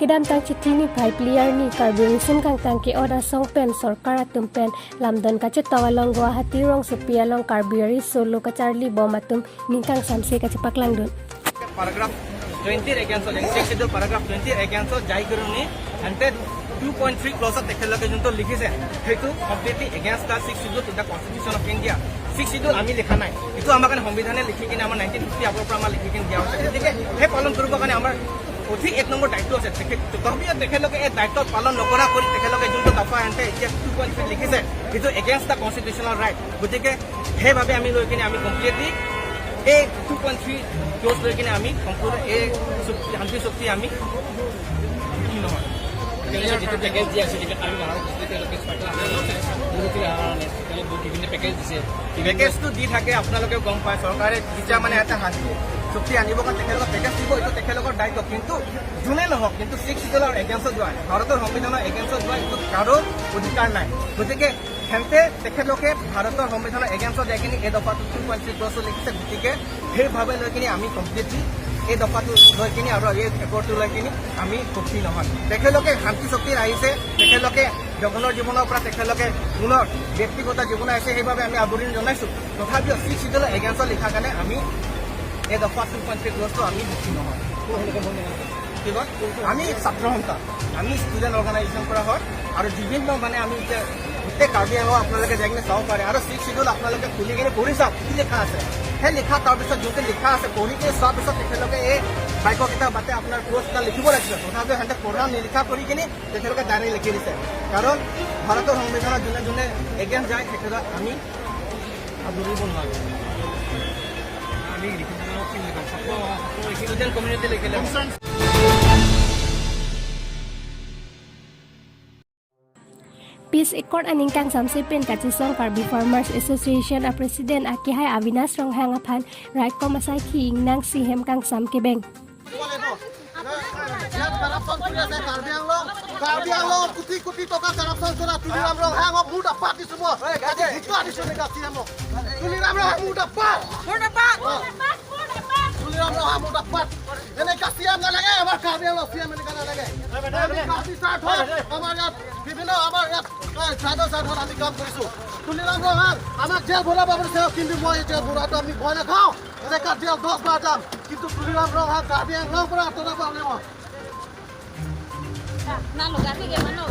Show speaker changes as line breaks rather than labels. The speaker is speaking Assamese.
Kedam tang chithi ni phai player ni Karbi Risum kang tang ke od asong pen sarkar atum pen lamdon ka chetok along Guwahati rong supi along Karbi ari solo ka Charlie bom atum ningkang samse ka chepaklang dun.
Paragraph 20ৰ এগেইনষ্টত, six schedule paragraph 20ৰ এগেইনষ্টত যাই কৰি হেঁতে 2.3 ক্লজত তেখেতলোকে যোনটো লিখিছে, সেইটো completely against the Sixth Schedule to the Constitution of India. Six schedule আমি লিখা নাই, এইটো আমাৰ কাৰণে সংবিধানে লিখি কিনে আমাৰ 1950 আগৰ পৰা আমাৰ লিখি কিনে দিয়া হৈছে। গতিকে সেই পালন কৰিবৰ কাৰণে আমাৰ অতি এক নম্বৰ দায়িত্ব আছে। তেখেত তথাপিও তেখেতলোকে এই দায়িত্ব পালন নকৰা কৰি তেখেতলোকে যোনটো দফা হেঁতে এতিয়া 2.3 লিখিছে, সেইটো এগেইনষ্ট the constitutional right. গতিকে সেইবাবে আমি লৈ কিনে আমি কমপ্লিটলি এই 2.3 ক্লজ লৈ কিনে আমি সম্পূৰ্ণ এই চুক্তি, শান্তি চুক্তি আমি কি নহয়।
তেওঁলোকে যিটো পেকেজ দি আছে, যিবিলাক কাৰ্বি মানুহক যিটো তেওঁলোকে দুৰ্নীতি কাৰণে তেওঁলোক বিভিন্ন পেকেজ দিছে।
পেকেজটো দি থাকে, আপোনালোকেও গম পায়। চৰকাৰে যেতিয়া মানে এটা শান্তি চুক্তি আনিব কাৰণে তেখেতলোকক পেকেজ দিব, এইটো তেখেতলোকৰ দায়িত্ব। কিন্তু যোনে নহওক, কিন্তু ছিক্স চিডুলৰ এগেইনষ্টত যোৱা, ভাৰতৰ সংবিধানৰ এগেইনষ্টত যোৱা, এইটো কাৰো অধিকাৰ নাই। গতিকে সেন্তে তেখেতলোকে ভাৰতৰ সংবিধানৰ এগেইনষ্টত যাই কিনি এই দফাটো 2.3 ক্লজটো লিখিছে। গতিকে সেইভাৱে লৈ কিনি আমি কমপ্লিটলি এই দফাটো লৈ কিনি আৰু এই একৰ্ডটো লৈ কিনি আমি সুখী নহয়। তেখেতলোকে শান্তি চুক্তিত আহিছে, তেখেতলোকে জঘনৰ জীৱনৰ পৰা তেখেতলোকে পুনৰ ব্যক্তিগত জীৱন আহিছে, সেইবাবে আমি আদৰণি জনাইছো। তথাপিও ছিক্স চিডুলৰ এগেইনষ্টত লিখাৰ কাৰণে আমি এই দফা 2.3 ক্লজটো আমি সুখী নহয়। কি কয়, আমি ছাত্ৰ সন্থা, আমি ষ্টুডেণ্ট অৰ্গেনাইজেশ্যন কৰা হয় আৰু বিভিন্ন মানে আমি এতিয়া গোটেই কাৰ্বি আংলং আপোনালোকে যাই কিনে চাব পাৰে। আৰু ছিক্স চিডুল আপোনালোকে খুলি কিনে পঢ়ি চাওক কি লিখা আছে। সেই লিখা তাৰপিছত যোনটো লিখা আছে পঢ়ি কিনে চোৱাৰ পিছত তেখেতলোকে এই বাক্যকেইটা বাতে আপোনাৰ ক্লজ এটা লিখিব লাগিছিল। তথাপিও সিহঁতে পঢ়া নিলিখা কৰি কিনে তেখেতলোকে ডাইৰেক্ট লিখি দিছে। কাৰণ ভাৰতৰ সংবিধানত যোনে যোনে এগেইনষ্ট যায়, তেখেতক আমি আদৰিব নোৱাৰোঁ।
আমি লিখিব কি বুলি ক'ম, ছাত্ৰ ছাত্ৰ
ষ্টুডেণ্ট কমিউনিটি লিখিলে।
Peace Accord aning kang samse pen kachisong Karbi Farmers Association a President Akihai Avinash Ronghang aphan right kom asai khi nang si hem kang sam ke beng.
ইয়াত কাৰাপশ্যন কৰি আছে কাৰ্বি আংলং, কাৰ্বি আংলঙত কোটি কোটি টকা কাৰাপশ্যন কৰা তুলিৰাম ৰংহাঙক মুৰ্দাবাদ দিছো মই। আজি ধিক্কাৰ দিছো এনেকা চিএমক। তুলিৰাম ৰংহাং মুৰ্দাবাদ, তুলিৰাম ৰংহাং মুৰ্দাবাদ। এনেকা চিএম নালাগে আমাৰ কাৰ্বি আংলং, চিএম এনেকা নালাগে। আমি কাৰ্বি স্বাৰ্থত আমাৰ ইয়াত বিভিন্ন আমাৰ ইয়াত ট্ৰাইবেল স্বাৰ্থত আমি কাম কৰিছো। তুলিৰাম ৰংহাং আমাক জেল ভৰাব পাৰিছে, কিন্তু মই জেল ভৰোৱাটো আমি ভয় নাখাওঁ। এনেকা জেল 10 বাৰ যাম, কিন্তু তুলিৰাম ৰংহাং কাৰ্বি আংলং পৰা আঁতৰাব লাগিব।
Nalo gati ke mano.